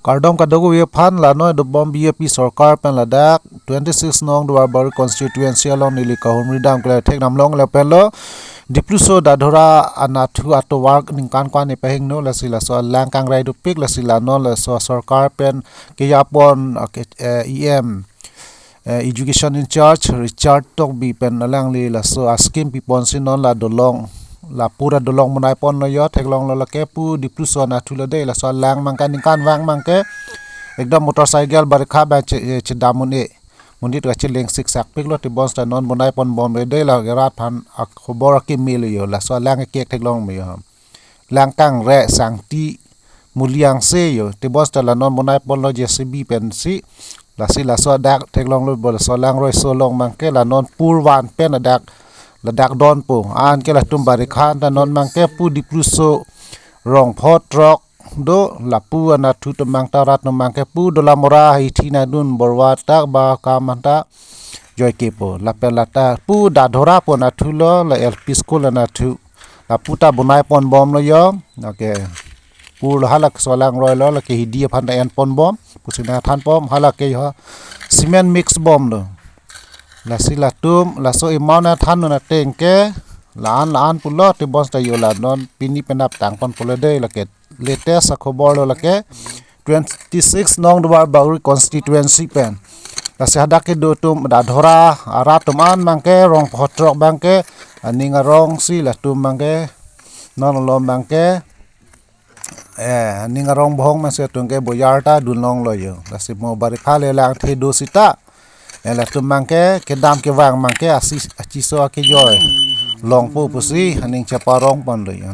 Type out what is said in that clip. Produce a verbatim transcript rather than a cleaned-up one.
Kardom kadokave aphan. Lanoi dobom B J P sorkar pen ladak twenty-six nong Duarbagori constituency along neli kahumri dam kele thek namlong le pen lo. Dipluso Dadhora anatthu atovar ningkan ko-an epahingno, lasi laso alang kangrai dopik, lasi la non laso sorkar pen kejapon, okay, eh, E M, eh, Education in charge Richard Tokbi pen alangli laso a-scheme piponsi non la dolong, la pura dolong bonai ponlo yo, theklonglo lake pu Dipluso anatthu lo dei, laso alang abangke ningkan vang abangke ekdom motorcycle barikha abang che-, eh, chedam un-e. Monit kacheleng siksak piklo, tebonta non bonai ponbomlo dei, la rat aphan akhobor akimi lo yo, laso alang kek theklong me yo. Lang kangre sangti muliang se yo, tebonta la non bonai ponlo J C B pensi, lasi laso adak theklonglo bo, laso alang roiso along abangke la non purvan pen adak, ladak donpo. Anke latum barikha ta non abangke pu Dipluso rong pho throk do, lapu anatthu atum abang ta rat atum abangke pu Dolamara Hithi Nadun Borwa tak ba kam anta joike po. Lapen lata pu Dadhora pu anatthu lo, la L P school anatthu. Lapu ta bonai ponbomlo yo. Okay. Pu lo halake laso alang roilo, lake hidi aphan ta en ponbom. Pusi nangthan pom, halake yo cement mix bomlo. Lasi latum, laso amount nangthan non ateng ke, la-an, la-an pulo, tebonta yo la non, pini penap tang ponpo lo dei, lake latest akhobor lo lake, twenty-six nong Duarbagori constituency pen. Lasi hadak kedo atum Dadhora arat atum an abangke rong pho throk abangke aning arongsi latum abangke non alom abangke, eh, aning arong bohong masi atum ke boyar ta dunlonglo yo. Lasi mo barikha le lang the do sita, eh, latum abangke kedam kevang abangke asi, achiso akejoi longpo pusi aning cheparong ponlo yo.